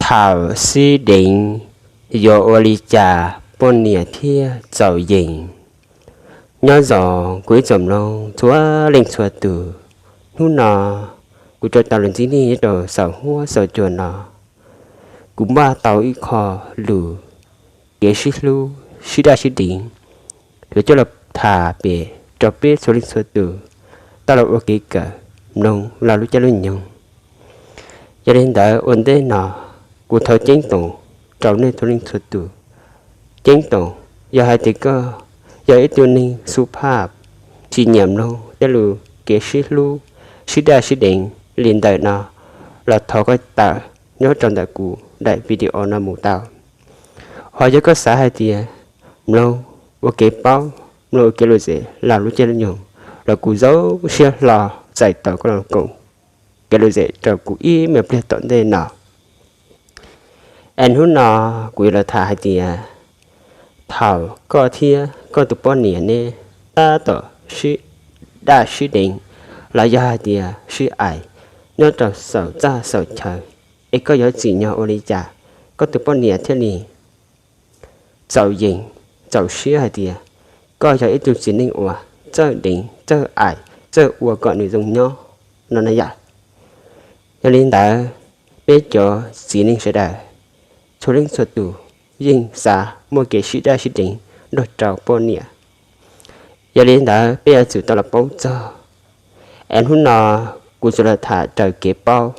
Thaum sib deev yuav ua li cas poj niam thiaj txaus yees? Nyob zoo kuv ib tsoom mloog txhua leej txhua tus, hnub no kuv rov tau los ntsib nej nyob rau saum huab saum cua no. Kuv npaj tau ib qho lus kev sib hlub sib daj sib deev yuav coj los tham pem rau peb txhua leej txhua tus tau los ua kev kawm mloog los lub caij lub nyoog. Yog li ntawd ua ntej no kuv thov ceeb toom rau nej txhua leej txhua tus. Ceeb toom, yog hais tias koj yog ib tug neeg xub phaj tsis nyiam mloog tej lus kev sib hlub sib daj sib deev li ntawm no los thov koj tawm nyob rau ntawm kuv daim video no mus tau. Ho yog koj xav hais tias mloog ua kev paub, mloog ua kev lom zem los lub caij lub nyoog los kuv zoo siab hlo txais tau koj los koom kev lom zem rau kuv ib me pliag tom ntej no. Es hnub no kuv yuav los tham hais tias thaum koj thiab koj tus poj niam neb tab tom sib daj sib deev los yog hais tias sib aim nyob rau saum txaj saum chaw, es koj yuav tsim nyog ua li cas koj tus poj niam thiaj li txaus yees, txaus siab hais tias koj yog ib tug txiv neej uas txawj deev txawj aim txawj ua kom nws zoo nyob no na yom. Yog li ntawd, peb cov txiv neej sawv daws txhua leej txhua tus yeej xav muaj kev sib daj sib deev nrog rau poj niam. Yog li ntawd peb yuav tsum tau los paub txog, es hnub no kuv tsuas los tham raws kev paub,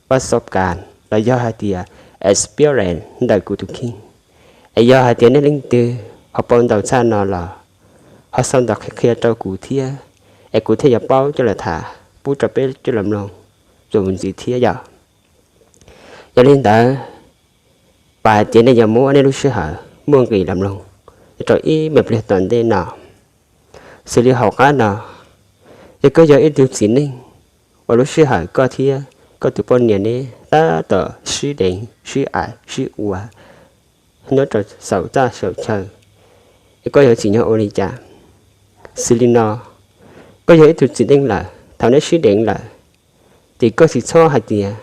pab xob kas los yog hais tias experience ntawm kuv tus kheej. Es yog hais tias nej leej twg ho paub ntau tshaj no los ho sau ntawv qhia qhia rau kuv thiab, es kuv thiaj yuav paub coj los tham pub rau peb coj los mloog txuas mus ntxiv thiab yom. Yog li ntawd, pab hais tias nej yuav muab nej lub sij hawm muaj nqis los mloog rau ib me pliag tom ntej no. Xws li hauv qab no, yog koj yog ib tug txiv neej uas lub sij hawm koj thiab koj tus poj niam neb tab tom sib deev sib aim sib ua nyob rau saum txaj saum chaw, es koj yuav tsim nyog ua li cas? Xws li no, koj yog ib tug txiv neej lawm, thaum neb sib deev lawm, ces koj tsis txhob hais tias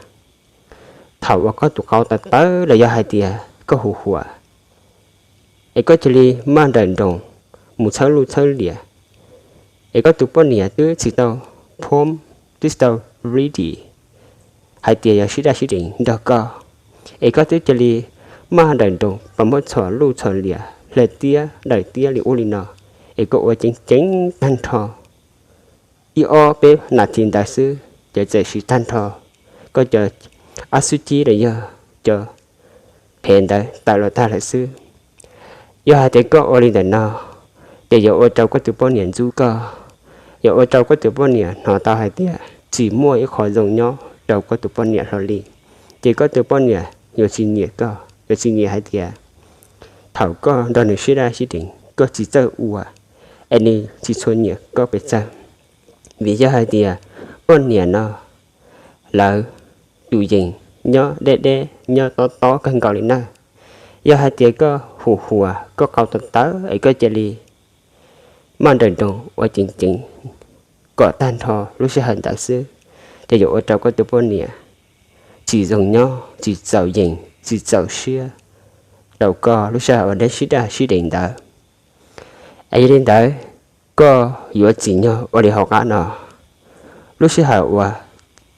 thaum uas koj tus qau tawv tawv los yog hais tias koj hu huam, es koj cia li maj nrawm nroos mus txhawb luj txhawb liam, es koj tus poj niam twb tsis tau phom, twb tsis tau ready hais tias yog sib daj sib deev nrog koj, es koj twb cia li maj nrawm nroos pas muab txhom luj txhom liam hle tiab daws tiab li ub li no, es koj ua ceev ceev tag nrho ib ob peb nas this ntawd xwb ces txawm siv tag nrho koj cov ab xub cib los yog cov phev ntawd tawm los tag lawm xwb. Yog hais tias koj ua li ntawm no, ces yuav ua rau koj tus poj niam ntxub koj, yuav ua rau koj tus poj niam hnov tau hais tias tsis muaj ib qho zoo nyob rau koj tus poj niam hlo li. Ces koj tus poj niam yuav tsis nyiam koj, yuav tsis nyiam hais tias thaum koj nrog nws sib daj sib deev koj tsis txawj ua, es nws tsis tshua nyiam koj pes tsawg. Vim yog hais tias poj niam no lawv tus yees nyob deb deb nyob tob tob kawg nkaus li na. Yog hais tias koj hu huam koj qau tawv tawv es koj cia li maj nrawm nroos ua ceev ceev kom tag nrho lub sij hawm ntawd xwb, ces yuav ua rau koj tus poj niam tsis zoo nyob, tsis txaus yees, tsis txaus siab rau koj lub sij hawm uas neb sib daj sib deev ntawd. Es yog li ntawd, koj yuav tsim nyog ua li hauv qab no. Lub sij hawm uas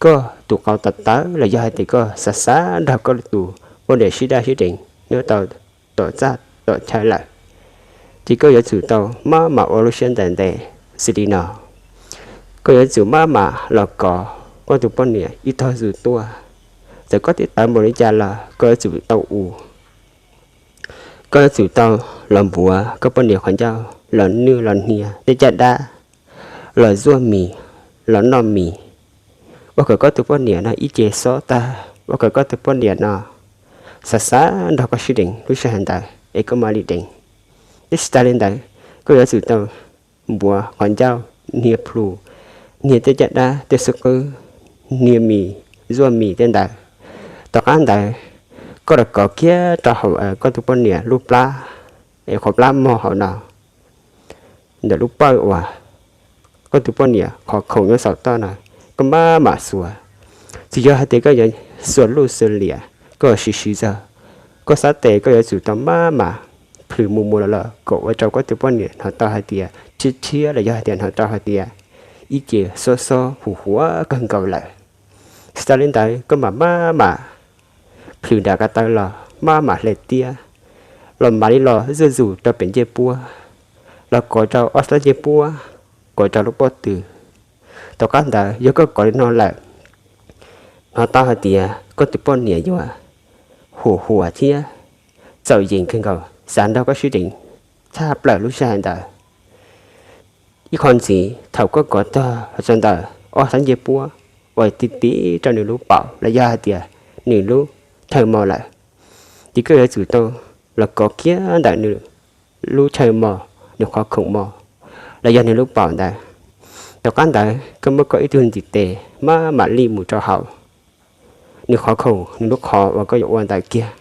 koj tus qau tawv tawv los yog hais tias koj xav xav nrog koj tus poj niam sib daj sib deev nyob rau tom txaj tom chaw lawm, ces koj yuav tsum tau maj mam ua lub siab ntev ntev xws li no. Koj yuav tsum maj mam los kov koj tus poj niam ib tog zus tuaj. Txawm koj twb tawv npaum li cas los koj yuav tsum tau ua. Koj yuav tsum tau los npuav koj poj niam qhov ncauj, los nwj los hnia tej caj dab, los zuaj mis, los noj mis, ua kom koj tus poj niam no ib ce xob tag, ua kom koj tus poj niam no xav xav nrog koj sib deev lub sij hawm ntawd es koj mam li deev. Twb tsis tas li ntawd, koj yuav tsum tau npuav qhov ncauj, hnia plhu, hnia tej caj dab tej xub qwb, hnia mis, zuaj mis tej ntawd. Tom qab ntawd, koj los kov kiag rau hauv koj tus poj niam lub plab, es qhov plab mog hauv no, ntawm lub pawj uas koj tus poj niam qhov khoom nyob saum toj no, koj maj mam xuas. Tsis yog hais tias koj yuav xuas luj xuas liam, koj siv siv zog, koj xav tes koj yuav tsum tau maj mam plhws mus mus los los kom ua rau koj tus poj niam hnov tau hais tias rhiab rhiab los yog hais tias hnov tau hais tias ib ce xob xob huv huav kawg nkaus lawm. Tsis tas li ntawd koj mam maj mam plhws nram ko taw los maj mam hle tiab los mam li los zuj zus rau pem ncej puab, los kov rau ob sab ncej puab, kov rau lub pob tw. Tom qab ntawd yog koj kov li no lawm, hnov tau hais tias koj tus poj niam yuav huv huav thiab txaus yees kawg nkaus xav nrog koj sib deev tshaj plaws lub sij hawm ntawd. Ib qho ntxiv thaum koj kov tog tso ntawm ob sab ncej puab uas ti ti rau nws lub paum los yog hais tias nws lub chaw mos lawm, ces koj yuav tsum tau los kov kiag ntawm nws lub chaw mos, nws qhov khoom mos los yog nws lub paum ntawd. Tom qab ntawd koj muab koj ib tug ntiv tes maj mam lij mus rau hauv nws qhov khoom, nws lub qhov uas koj yuav ua ntawd kiag.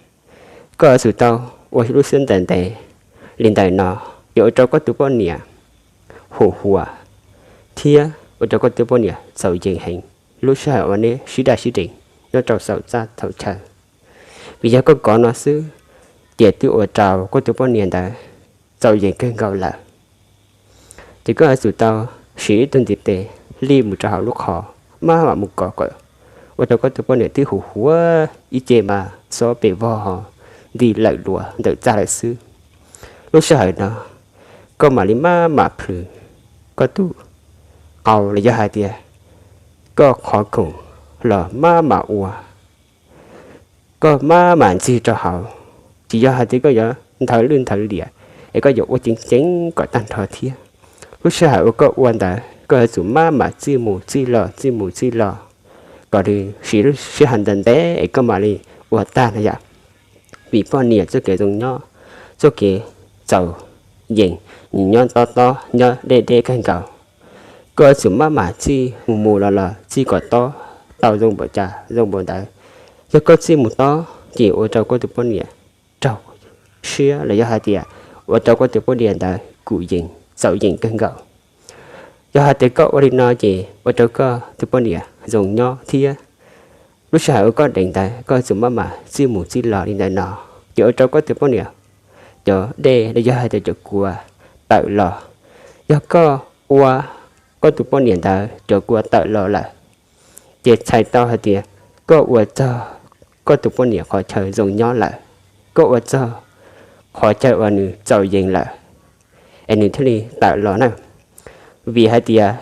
Koj yuav tsum tau ua lub siab ntev ntev li ntawm no, ces ua rau koj tus poj niam huv huav thiab ua rau koj tus poj niam txaus yees heev lub sij hawm uas neb sib daj sib deev nyob rau saum txaj thaum chaw. Vim yog koj kov no xwb, ces twb ua rau koj tus poj niam ntawd txaus yees kawg nkaus lawm. Ces koj yuav tsum tau siv ib tug ntiv tes lij mus rau hauv lub qhov, maj mam mus kov kom ua rau koj tus poj niam twb huv huav ib ce mas xob pes vog ho nti lawm luas ntawm txaj lawm xwb. Lub sij hawm no koj mam li maj mam plhws koj tus qau los yog hais tias koj qhov khoom los maj mam ua, koj maj mam ntxig rau hauv. Tsis yog hais tias koj yuav nthawv lwj nthawv liam es koj yuav ua ceev ceev kom tag nrho thiab. Lub sij hawm uas koj ua ntawd koj yuav tsum maj mam txij mus txij los txij mus txij los kom nws siv lub sij hawm ntev ntev es koj mam li ua tag no yom. Vim poj niam txoj kev zoo nyob, txoj kev txaus yees, nws nyob tob tob nyob deb deb kawg nkaus. Koj yuav tsum maj mam txij mus mus los los txij kom tob tau zoo npaum cas zoo npaum ntawd. Yog koj txij mus tob ces ua rau koj tus poj niam raug siab los yog hais tias ua rau koj tus poj niam ntawd kuj yees txaus yees kawg nkaus. Yog hais tias koj ua li no ces ua rau koj tus poj niam zoo nyob thiab. Lub sij hawm uas koj deev ntawd koj yuav tsum maj mam txij mus txij los li ntawm no, ces ua rau koj tus poj niam cov dej los yog hais tias cov kua tawm los. Yog koj ua koj tus poj niam ntawd cov kua tawm los lawm, ces txhais tau hais tias koj ua txog koj tus poj niam qhov chaw zoo nyob lawm, koj ua txog qhov chaw uas nws txaus yees lawm, es nws thiaj li tawm los na. Vim hais tias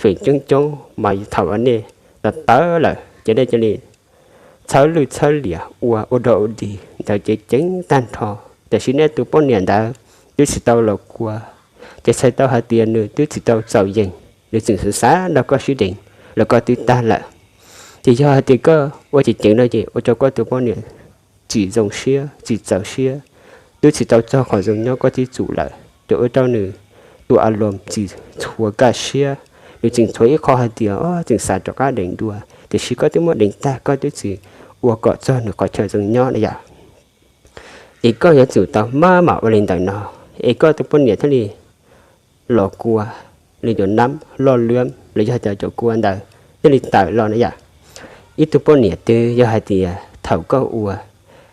feem coob coob mas thaum uas nej tawv tawv lawm ces nej cia li txhawb lwj txhawb liam ua ua dog ua dig ntawd ceev ceev tag nrho, tiam sis nej tus poj niam ntawd twb tsis tau los kua, ces txhais tau hais tias nws twb tsis tau txaus yees, nws tseem xav xav nrog koj sib deev los koj twb tag lawm. Ces yog hais tias koj ua ceev ceev no ces ua rau koj tus poj niam tsis zoo siab tsis txaus siab, twb tsis tau txog qhov zoo nyob koj twb tsum lawm, ces ua rau nws tus a loos tsis txhua kaj siab, nws tseem tshuav ib qho hais tias tseem xav rov qab deev dua, tiam sis koj twb muab deev tag koj twb tsis ua kom txog nws qhov chaw zoo nyob na yom. Ces koj yuav tsum tau maj mam ua li ntawm no, es koj tus poj niam thiaj li los kua, li cov nab loj luab los yog tias cov kua ntawd thiaj li tawm los na yom. Ib tug poj niam twg yog hais tias thaum koj ua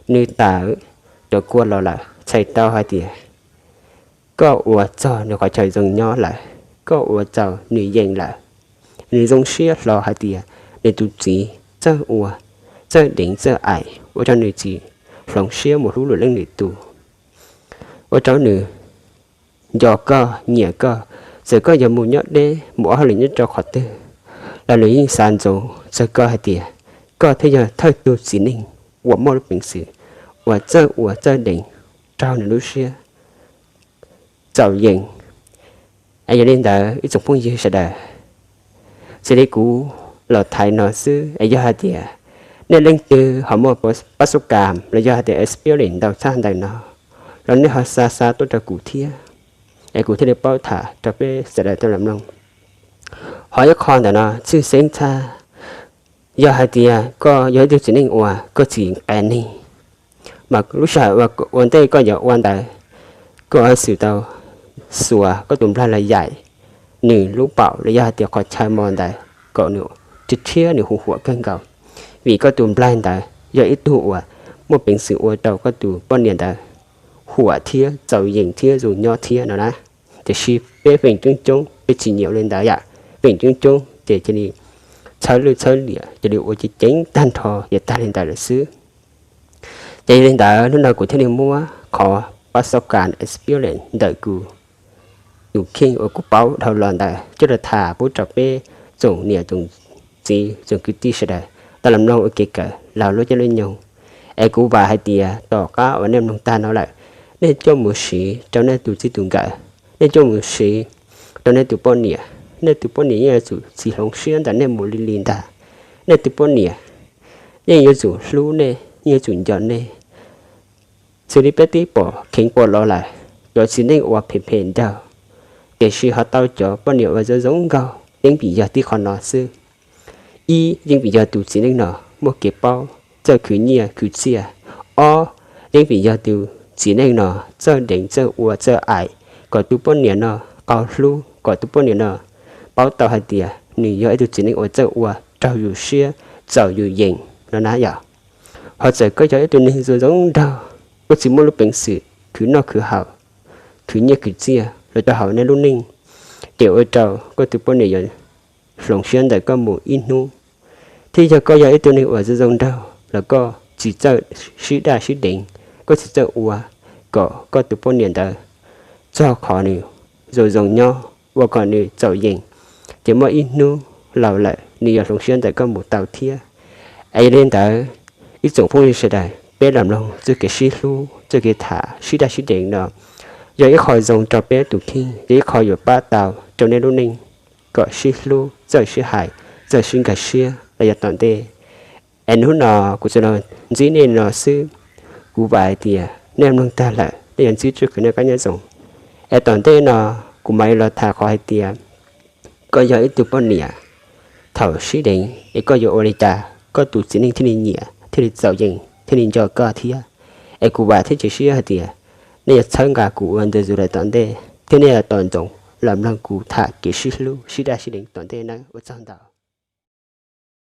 nws tawm cov kua los lawm, txhais tau hais tias koj ua txog nws qhov chaw zoo nyob lawm, koj ua txaus nws yeem lawm. Nws zoo siab hlo hais tias nws tus txiv txawj ua, txawj deev txawj aim, ua rau nws tsis hloov siab mus hlub lwm leej lwm tus, ua rau nws nco koj nyiam koj. Txawm koj yuav mus nyob deb mus ua hauj lwm nyob rau qhov twg los nws yeej xav ntsoov txog koj hais tias koj thiaj yog thawj tug txiv neej uas muaj lub peev xwm uas txawj ua txawj deev raug nws lub siab txaus yeem. Es yog li ntawd ib tsoom phooj ywg sawv daws, xws li kuv los thaiv no xwb es yog hais tias nej leej twg ho muaj pab xub kam los yog hais tias experience ntau tshaj ntawm no los nej ho xa xa tuaj rau kuv thiab, es kuv thiaj li paub tham rau peb sawv daws tau los mloog. Ho ib qho ntawm no tshwj xeeb tshaj, yog hais tias koj yog ib tug txiv neej uas koj tsis nqes neeg, mas lub sij hawm ua ntej koj yuav ua ntawd, koj yuav tsum tau xuas koj tus nplaig los yaim nws lub paum los yog hais tias qhov chaw mos ntawd kom nws rhiab rhiab nws huv huam kawg nkaus, vim koj tus nplaig ntawd yog ib tug uas muaj peev xwm ua rau koj tus poj niam ntawd huam thiab txaus yeem thiab zoo nyob thiab no na. Tiam sis peb feem coob coob peb tsis nyiam li ntawd yom, feem coob coob ces cia li txhawb lwj txhawb liam, cia li ua ceev ceev tag nrho ces tag li ntawd lawm xwb. Ces yog li ntawd hnub no kuv thiaj li muab qhov pab xauj kas experience ntawm kuv tus kheej uas kuv paub dhau los ntawd coj los tham pub rau peb tsoom niam tsoom txiv tsoom kwv tij sawv daws tau los mloog ua kev kawm laug lub caij lub nyoog. Es kuv vam hais tias tom qab uas nej mloog tag no lawm, nej coj mus siv rau nej tus txij tus nkawm, nej coj mus siv rau nej tus poj niam. Nej tus poj niam yeej yuav tsum tsis hloov siab ntawm nej mus li li ntag. Nej tus poj niam yeej yuav tsum hlub nej, yeej yuav tsum nco nej. Xws li peb twb pom kheev pom los lawm, cov txiv neej uas phem phem nraug, tiam sis ho tau cov poj niam uas zoo zoo nkauj, yeej vim yog tib qho no xwb. Ib, yeej vim yog tus txiv neej no muaj kev paub txawj khwv nyiaj khwv txiaj. Ob, yeej vim yog tus txiv neej no txawj deev txawj ua txawj aim kom tus poj niam no qau hlub, kom tus poj niam no paub tau hais tias nws yog ib tug txiv neej uas txawj ua raug yus siab txaus yus yeem no na yom. Ho txawm koj yog ib tug neeg zoo zoo nraug, koj tsis muaj lub peev xwm khwv noj khwv haus, khwv nyiaj khwv txiaj los rau hauv nej lub neej, ces ua rau koj tus poj niam yuav hloov siab ntawm koj mus ib hnub. Thiab yog koj yog ib tug neeg uas zoo zoo nraug los koj tsis txawj sib daj sib deev, koj tsis txawj ua kom koj tus poj niam ntawd txog qhov nws zoo zoo nyob, ua kom nws txaus yeem, ces muaj ib hnub laus lawm nws yuav hloov siab ntawm koj mus tau thiab. Es yog li ntawd, ib tsoom phooj ywg sawv daws, peb los mloog txoj kev sib hlub, txoj kev tham sib daj sib deev no, yog ib qho zoo rau peb tus kheej, yog ib qho yuav pab tau rau nej lub neej kom sib hlub, txawj sib hais, txawj sib nkag siab los yog tom ntej. Es hnub no kuv tsuas los ntsib nej no xwb. Kuv vam hais tias nej mloog tag lawm nej yuav ntsib txoj kev noj qab nyob zoo. Es tom ntej no kuv mam li los tham qhov hais tias koj yog ib tug poj niam, thaum sib deev es koj yuav ua li cas koj tus txiv neej thiaj li nyiam, thiaj li txaus yeem, thiaj li nco koj thiab. Es kuv vam thiab cia siab hais tias nej yuav txhawb nqa kuv ua ntu zus lawm tom ntej thiab nej yuav tos ntsoov los mloog kuv tham kev sib hlub sib daj sib deev tom ntej nawb. Ua tsaug ntau.